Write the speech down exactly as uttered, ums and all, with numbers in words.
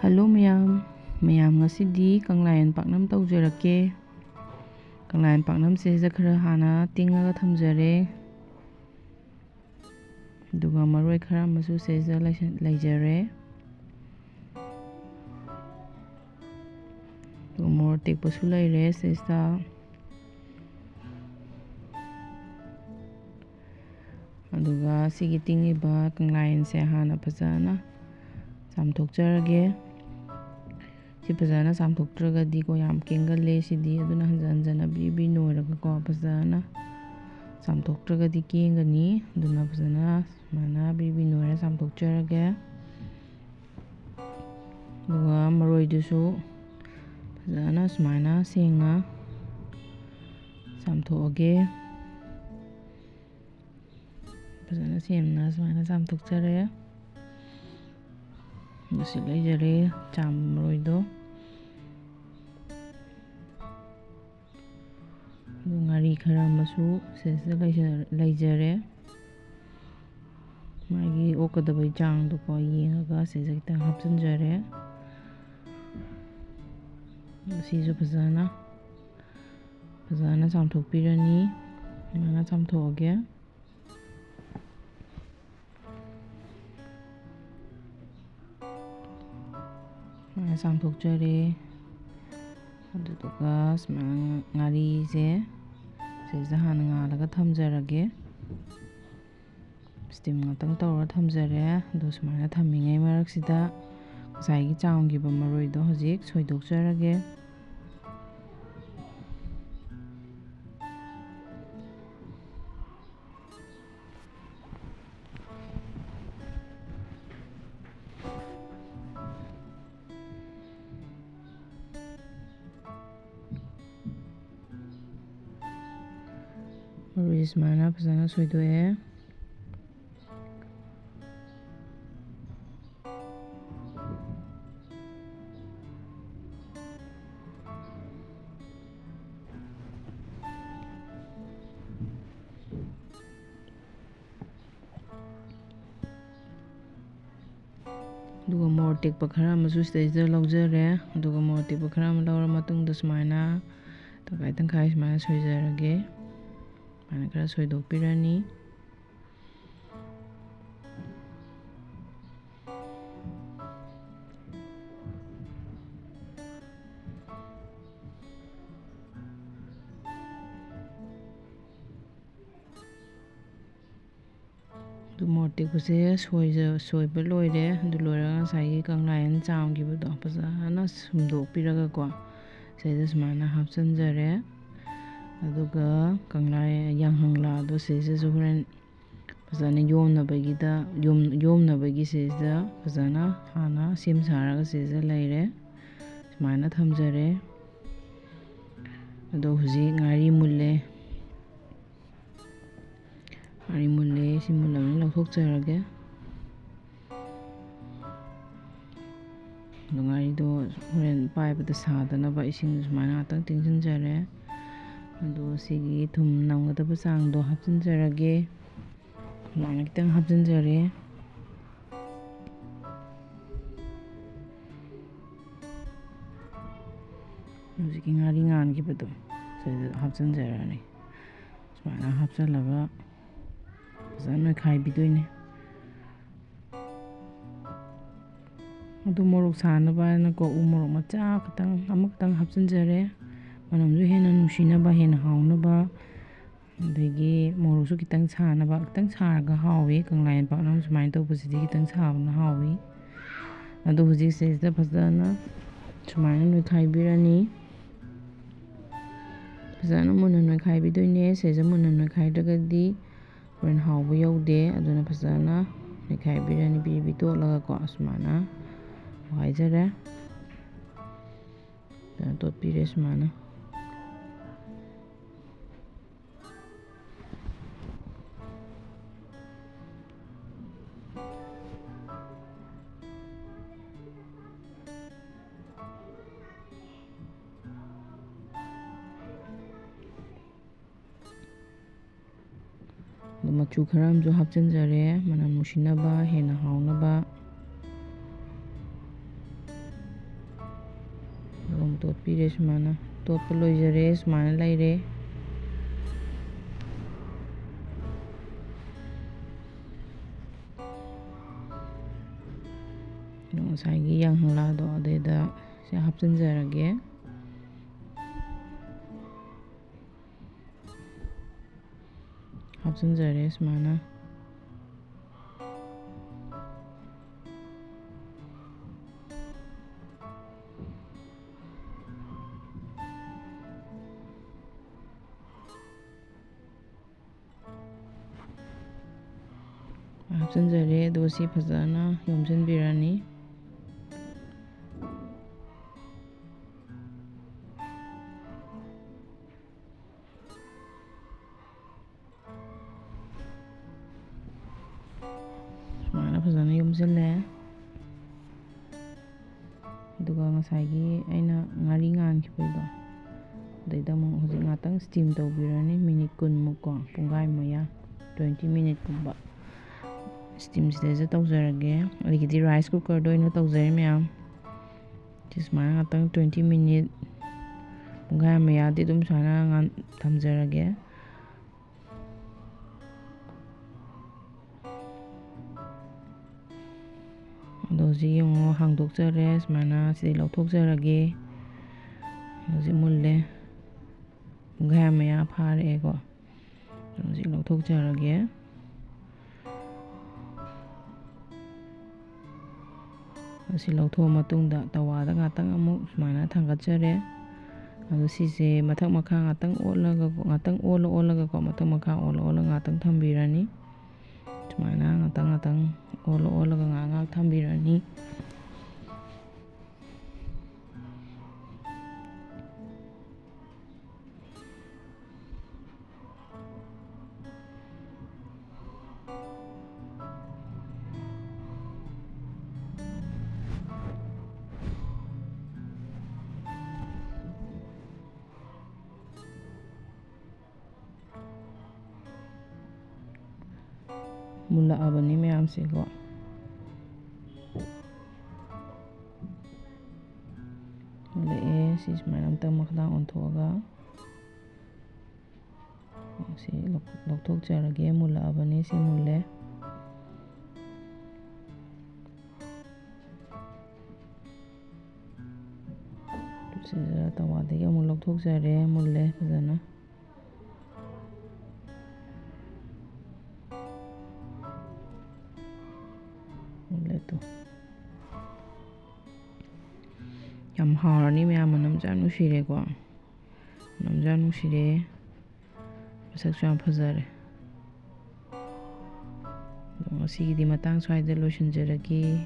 Hello ꯃꯌꯥꯝ, ꯃꯌꯥꯝ ꯉꯁꯤꯗꯤ ꯀꯪꯂꯥꯌꯦꯟ ꯄꯥꯛꯅꯝ ꯇꯧꯖꯔꯛꯀꯦ꯫ ꯀꯪꯂꯥꯌꯦꯟ ꯄꯥꯛꯅꯝꯁꯦ ꯁꯤꯗ ꯈꯔ ꯍꯥꯟꯅ ꯇꯤꯡꯉꯒ ꯊꯝꯖꯔꯦ꯫ ꯑꯗꯨꯒ ꯃꯔꯣꯏ ꯈꯔ ꯑꯃꯁꯨ ꯁꯤꯗ ꯂꯩꯁꯟ-, ꯂꯩꯖꯔꯦ꯫ ꯑꯗꯨꯒ ꯃꯣꯔꯣꯛ ꯑꯇꯦꯛꯄꯁꯨ ꯂꯩꯔꯦ ꯁꯤꯗ꯫ ꯑꯗꯨꯒ ꯁꯤꯒꯤ ꯇꯤꯡꯉꯤꯕ ꯀꯪꯂꯥꯌꯦꯟꯁꯦ ꯍꯥꯟꯅ ꯐꯖꯅ ꯆꯥꯝꯊꯣꯛꯆꯔꯒꯦ꯫ ꯁꯤ ꯐꯖꯅ ꯆꯥꯝꯊꯣꯛꯇ꯭ꯔꯒꯗꯤꯀꯣ ꯌꯥꯝ ꯀꯦꯡꯒꯜꯂꯦ ꯁꯤꯗꯤ꯫ ꯑꯗꯨꯅ ꯍꯟꯖꯟ ꯍꯟꯖꯟꯅ ꯕ꯭ꯔꯤ ꯕ꯭ꯔꯤ ꯅꯣꯏꯔꯒꯀꯣ ꯐꯖꯅ ꯆꯥꯝꯊꯣꯛꯇ꯭ꯔꯒꯗꯤ ꯀꯦꯡꯒꯅꯤ꯫ ꯑꯗꯨꯅ ꯐꯖꯅ ꯁꯨꯃꯥꯏꯅ ꯕ꯭ꯔꯤ ꯕ꯭ꯔꯤ ꯅꯣꯏꯔ ꯆꯥꯝꯊꯣꯛꯆꯔꯒꯦ꯫ ꯑꯗꯨꯒ ꯃꯔꯣꯏꯗꯨꯁꯨ ꯐꯖꯅ ꯁꯨꯃꯥꯏꯅ ꯁꯦꯡꯅ ꯆꯥꯝꯊꯣꯛꯑꯒꯦ꯫ ꯐꯖꯅ ꯁꯦꯡꯅ ꯁꯨꯃꯥꯏꯅ ꯆꯥꯝꯊꯣꯛꯆꯔꯦ꯫ ꯑꯗꯨꯁꯨ ꯂꯩꯖꯔꯦ, ꯆꯥꯝꯕ ꯃꯔꯣꯏꯗꯣ꯫ ꯑꯗꯨ ꯉꯥꯔꯤ ꯈꯔ ꯑꯃꯁꯨ ꯁꯤꯗꯩꯁꯤꯗ ꯂꯩꯖ-, ꯂꯩꯖꯔꯦ꯫ ꯃꯥꯒꯤ ꯑꯣꯛꯀꯗꯕꯒꯤ ꯆꯥꯡꯗꯣꯀꯣ ꯌꯦꯡꯉꯒ ꯁꯤꯗꯩꯁꯤꯗ ꯈꯤꯇꯪ ꯍꯥꯞꯆꯤꯟꯖꯔꯦ꯫ ꯑꯁꯤꯁꯨ ꯐꯖꯅ, ꯐꯖꯅ ꯆꯥꯝꯊꯣꯛꯄꯤꯔꯅꯤ꯫ ꯐꯖꯅ ꯆꯥꯝꯊꯣꯛꯑꯒꯦ꯫ ꯁꯨꯃꯥꯏꯅ ꯆꯥꯝꯊꯣꯛꯆꯔꯦ꯫ ꯑꯗꯨꯗꯨꯒ ꯁꯨꯃꯥꯏꯅ ꯉꯥꯔꯤꯁꯦ ꯁꯤꯗ ꯍꯥꯟꯅ ꯉꯥꯜꯂꯒ ꯊꯝꯖꯔꯒꯦ꯫ ꯁ꯭ꯇꯤꯝ ꯉꯥꯛꯇꯪ ꯇꯧꯔ ꯊꯝꯖꯔꯦ꯫ ꯑꯗꯣ ꯁꯨꯃꯥꯏꯅ ꯊꯝꯃꯤꯉꯩ ꯃꯔꯛꯁꯤꯗ ꯉꯁꯥꯏꯒꯤ ꯆꯥꯝꯈꯤꯕ ꯃꯔꯣꯏꯗꯣ ꯍꯧꯖꯤꯛ ꯁꯣꯏꯗꯣꯛꯆꯔꯒꯦ꯫ ꯃꯔꯣꯏꯁꯦ ꯁꯨꯃꯥꯏꯅ ꯐꯖꯅ ꯁꯣꯏꯗꯣꯛꯑꯦ꯫ ꯑꯗꯨꯒ ꯃꯣꯔꯣꯛ ꯑꯇꯦꯛꯄ ꯈꯔ ꯑꯃꯁꯨ ꯁꯤꯗꯩꯁꯤꯗ ꯂꯧꯖꯔꯦ꯫ ꯑꯗꯨꯒ ꯃꯣꯔꯣꯛ ꯑꯇꯦꯛꯄ ꯈꯔ ꯑꯃ ꯂꯧꯔ ꯃꯇꯨꯡꯗ ꯁꯨꯃꯥꯏꯅ ꯇꯪꯈꯥꯏ ꯇꯪꯈꯥꯏ ꯁꯨꯃꯥꯏꯅ ꯁꯣꯏꯖꯔꯒꯦ꯫ ꯁꯨꯃꯥꯏꯅ ꯈꯔ ꯁꯣꯏꯗꯣꯛꯄꯤꯔꯅꯤ꯫ ꯑꯗꯨ ꯃꯣꯔꯣꯛ ꯑꯇꯦꯛꯄꯁꯦ ꯁꯣꯏꯖ-, ꯁꯣꯏꯕ ꯂꯣꯏꯔꯦ꯫ ꯑꯗꯨ ꯂꯣꯏꯔꯒ ꯉꯁꯥꯏꯒꯤ ꯀꯪꯂꯥꯌꯦꯟ ꯆꯥꯝꯈꯤꯕꯗꯣ ꯐꯖꯅ ꯁꯨꯝꯗꯣꯛꯄꯤꯔꯒꯀꯣ, ꯁꯤꯗꯩꯗ ꯁꯨꯃꯥꯏꯅ ꯍꯥꯞꯆꯤꯟꯖꯔꯦ꯫ ꯑꯗꯨꯒ ꯀꯪꯂꯥ ꯌꯥꯏꯉꯪꯂꯥꯗꯣ ꯁꯤꯗꯩꯁꯤꯗꯁꯨ ꯍꯣꯔꯦꯟ ꯐꯖꯅ ꯌꯣꯝꯅꯕꯒꯤꯗ, ꯌꯣꯝ-, ꯌꯣꯝꯅꯕꯒꯤ ꯁꯤꯗꯩꯁꯤꯗ ꯐꯖꯅ ꯍꯥꯟꯅ ꯁꯦꯝ ꯁꯥꯔꯒ ꯁꯤꯗꯩꯁꯤꯗ ꯂꯩꯔꯦ꯫ ꯁꯨꯃꯥꯏꯅ ꯊꯝꯖꯔꯦ꯫ ꯑꯗꯣ ꯍꯧꯖꯤꯛ ꯉꯥꯔꯤ ꯃꯨꯜꯂꯦ꯫ ꯉꯥꯔꯤ ꯃꯨꯜꯂꯦ, ꯁꯤ ꯃꯨꯜꯂꯕꯅꯤꯅ ꯂꯧꯊꯣꯛꯆꯔꯒꯦ꯫ ꯑꯗꯣ ꯉꯥꯔꯤꯗꯣ ꯍꯣꯔꯦꯟ ꯄꯥꯏꯕꯗ ꯁꯥꯗꯅꯕ ꯏꯁꯤꯡ ꯁꯨꯃꯥꯏꯅ ꯉꯥꯛꯇꯪ ꯇꯤꯡꯁꯤꯟꯖꯔꯦ꯫ ꯑꯗꯣ ꯁꯤꯒꯤ ꯊꯨꯝ ꯅꯝꯒꯗꯕ ꯆꯥꯡꯗꯣ ꯍꯥꯞꯆꯤꯟꯖꯔꯒꯦ꯫ ꯁꯨꯃꯥꯏꯅ ꯈꯤꯇꯪ ꯍꯥꯞꯆꯤꯟꯖꯔꯦ꯫ ꯍꯧꯖꯤꯛꯀꯤ ꯉꯥꯔꯤ ꯉꯥꯟꯈꯤꯕꯗꯣ ꯁꯤꯗ ꯍꯥꯞꯆꯤꯟꯖꯔꯅꯤ꯫ ꯁꯨꯃꯥꯏꯅ ꯍꯥꯞꯆꯤꯜꯂꯒ ꯐꯖꯅ ꯅꯣꯏꯈꯥꯏꯕꯤꯗꯣꯏꯅꯦ꯫ ꯑꯗꯨ ꯃꯣꯔꯣꯛ ꯁꯥꯅꯕ ꯍꯥꯏꯅꯀꯣ, ꯎ ꯃꯣꯔꯣꯛ ꯃꯆꯥ ꯈꯛꯇꯪ, ꯑꯃꯈꯛꯇꯪ ꯍꯥꯞꯆꯤꯟꯖꯔꯦ꯫ ꯃꯅꯝꯁꯨ ꯍꯦꯟꯅ ꯅꯨꯡꯁꯤꯅꯕ, ꯍꯦꯟꯅ ꯍꯥꯎꯅꯕ꯫ ꯑꯗꯒꯤ ꯃꯣꯔꯣꯛꯁꯨ ꯈꯤꯇꯪ ꯁꯥꯅꯕ, ꯈꯤꯇꯪ ꯁꯥꯔꯒ ꯍꯥꯎꯋꯤ꯫ ꯀꯪꯂꯥꯌꯦꯟ ꯄꯥꯛꯅꯝ ꯁꯨꯃꯥꯏꯅ ꯇꯧꯕꯁꯤꯗꯤ ꯈꯤꯇꯪ ꯁꯥꯕꯅ ꯍꯥꯎꯋꯤ꯫ ꯑꯗꯣ ꯍꯧꯖꯤꯛ ꯁꯤꯗꯩꯁꯤꯗ ꯐꯖꯅ ꯁꯨꯃꯥꯏꯅ ꯅꯣꯏꯈꯥꯏꯕꯤꯔꯅꯤ꯫ ꯐꯖꯅ ꯃꯨꯟꯅ ꯅꯣꯏꯈꯥꯏꯕꯤꯗꯣꯏꯅꯦ꯫ ꯁꯤꯗꯩꯁꯤꯗ ꯃꯨꯟꯅ ꯅꯣꯏꯈꯥꯏꯗ꯭ꯔꯒꯗꯤ ꯍꯣꯔꯦꯟ ꯍꯥꯎꯕ ꯌꯧꯗꯦ꯫ ꯑꯗꯨꯅ ꯐꯖꯅ ꯅꯣꯏꯈꯥꯏꯕꯤꯔꯅꯤ, ꯕꯤꯔꯤ ꯕꯤꯔꯤ ꯇꯣꯠꯂꯒꯀꯣ, ꯁꯨꯃꯥꯏꯅ ꯍꯥꯏꯖꯔꯦ꯫ ꯐꯖꯅ ꯇꯣꯠꯄꯤꯔꯦ ꯁꯨꯃꯥꯏꯅ꯫ ꯑꯗꯨ ꯃꯆꯨ ꯈꯔ ꯑꯃꯁꯨ ꯍꯥꯞꯆꯤꯟꯖꯔꯦ, ꯃꯅꯝ ꯅꯨꯡꯁꯤꯅꯕ, ꯍꯦꯟꯅ ꯍꯥꯎꯅꯕ꯫ ꯇꯣꯠꯄꯤꯔꯦ ꯁꯨꯃꯥꯏꯅ꯫ ꯇꯣꯠꯄ ꯂꯣꯏꯖꯔꯦ, ꯁꯨꯃꯥꯏꯅ ꯂꯩꯔꯦ꯫ ꯉꯁꯥꯏꯒꯤ ꯌꯥꯡꯍꯪꯂꯥꯗꯣ ꯑꯗꯩꯗ ꯁꯤ ꯍꯥꯞꯆꯤꯟꯖꯔꯒꯦ꯫ ꯍꯥꯞꯆꯤꯟꯖꯔꯦ ꯁꯨꯃꯥꯏꯅ꯫ ꯍꯥꯞꯆꯤꯟꯖꯔꯦ꯫ ꯑꯗꯨꯒ ꯁꯤ ꯐꯖꯅ ꯌꯣꯝꯁꯤꯟꯕꯤꯔꯅꯤ꯫ ꯁꯨꯃꯥꯏꯅ ꯐꯖꯅ ꯌꯣꯝꯁꯤꯜꯂꯦ꯫ ꯑꯗꯨꯒ ꯉꯁꯥꯏꯒꯤ ꯑꯩꯅ ꯉꯥꯔꯤ ꯉꯥꯟꯈꯤꯕꯗꯣ, ꯑꯗꯩꯗ ꯑꯃꯨꯛ ꯍꯧꯖꯤꯛ ꯉꯥꯛꯇꯪ steam ꯇꯧꯕꯤꯔꯅꯤ, ꯃꯤꯅꯤꯠ ꯀꯨꯟꯃꯨꯛꯀꯣ, ꯄꯨꯡꯈꯥꯏ ꯃꯌꯥ, twenty minuteꯀꯨꯝꯕ steamꯁꯤꯗꯩꯁꯤꯗ ꯇꯧꯖꯔꯒꯦ꯫ ꯑꯩꯒꯤꯗꯤ rice cookerꯗ ꯑꯣꯏꯅ ꯇꯧꯖꯔꯦ ꯃꯌꯥꯝ꯫ ꯁꯤ ꯁꯨꯃꯥꯏꯅ ꯉꯥꯛꯇꯪ twenty minute, ꯄꯨꯡꯈꯥꯏ ꯃꯌꯥꯗꯤ ꯑꯗꯨꯝ ꯁꯨꯃꯥꯏꯅ ꯉꯥꯟ-, ꯊꯝꯖꯔꯒꯦ꯫ ꯑꯗꯣ ꯍꯧꯖꯤꯛ ꯌꯦꯡꯉꯣ, ꯍꯥꯡꯗꯣꯛꯆꯔꯦ꯫ ꯁꯨꯃꯥꯏꯅ ꯁꯤꯗꯩ ꯂꯧꯊꯣꯛꯆꯔꯒꯦ꯫ ꯍꯧꯖꯤꯛ ꯃꯨꯜꯂꯦ꯫ ꯄꯨꯡꯈꯥꯏ ꯃꯌꯥ ꯐꯥꯔꯛꯑꯦꯀꯣ꯫ ꯍꯧꯖꯤꯛ ꯂꯧꯊꯣꯛꯆꯔꯒꯦ꯫ ꯑꯁꯤ ꯂꯧꯊꯣꯛꯑ ꯃꯇꯨꯡꯗ ꯇꯋꯥꯗ ꯉꯥꯛꯇꯪ ꯑꯃꯨꯛ ꯁꯨꯃꯥꯏꯅ ꯊꯥꯡꯒꯠꯆꯔꯦ꯫ ꯑꯗꯣ ꯁꯤꯁꯦ ꯃꯊꯛ ꯃꯈꯥ ꯉꯥꯛꯇꯪ ꯑꯣꯠꯂꯒ, ꯉꯥꯛꯇꯪ ꯑꯣꯜꯂ ꯑꯣꯜꯂꯒꯀꯣ, ꯃꯊꯛ ꯃꯈꯥ ꯑꯣꯜꯂ ꯑꯣꯜꯂꯒ ꯉꯥꯛꯇꯪ ꯊꯝꯕꯤꯔꯅꯤ꯫ ꯁꯨꯃꯥꯏꯅ ꯉꯥꯛꯇꯪ ꯉꯥꯛꯇꯪ ꯑꯣꯜꯂ ꯑꯣꯜꯂꯒ ꯉꯥꯏꯍꯥꯛ ꯉꯥꯏꯍꯥꯛ ꯊꯝꯕꯤꯔꯅꯤ꯫ ꯃꯨꯜꯂꯛꯑꯕꯅꯤ ꯃꯌꯥꯝꯁꯦꯀꯣ꯫ ꯃꯨꯜꯂꯛꯑꯦ꯫ ꯁꯤ ꯁꯨꯃꯥꯏꯅ ꯑꯃꯨꯛꯇꯪ ꯃꯈꯥꯗꯥꯡ ꯑꯣꯟꯊꯣꯛꯑꯒ ꯁꯤ ꯂꯧ-, ꯂꯧꯊꯣꯛꯆꯔꯒꯦ꯫ ꯃꯨꯜꯂꯛꯑꯕꯅꯤ꯫ ꯁꯤ ꯃꯨꯜꯂꯦ꯫ ꯁꯤꯗ ꯇꯋꯥꯗꯒꯤ ꯑꯃꯨꯛ ꯂꯧꯊꯣꯛꯆꯔꯦ꯫ ꯃꯨꯜꯂꯦ ꯐꯖꯅ꯫ ꯃꯨꯜꯂꯦ ꯇꯨ꯫ ꯌꯥꯝ ꯍꯥꯎꯔꯅꯤ ꯃꯌꯥꯝ꯫ ꯃꯅꯝꯁꯨ ꯌꯥꯝ ꯅꯨꯡꯁꯤꯔꯦꯀꯣ꯫ ꯃꯅꯝꯁꯨ ꯌꯥꯝ ꯅꯨꯡꯁꯤꯔꯦ꯫ ꯃꯁꯛꯁꯨ ꯌꯥꯝ ꯐꯖꯔꯦ꯫ ꯑꯗꯣ ꯉꯁꯤꯒꯤꯗꯤ ꯃꯇꯥꯡ ꯁ꯭ꯋꯥꯏꯗ ꯂꯣꯏꯁꯤꯟꯖꯔꯒꯦ꯫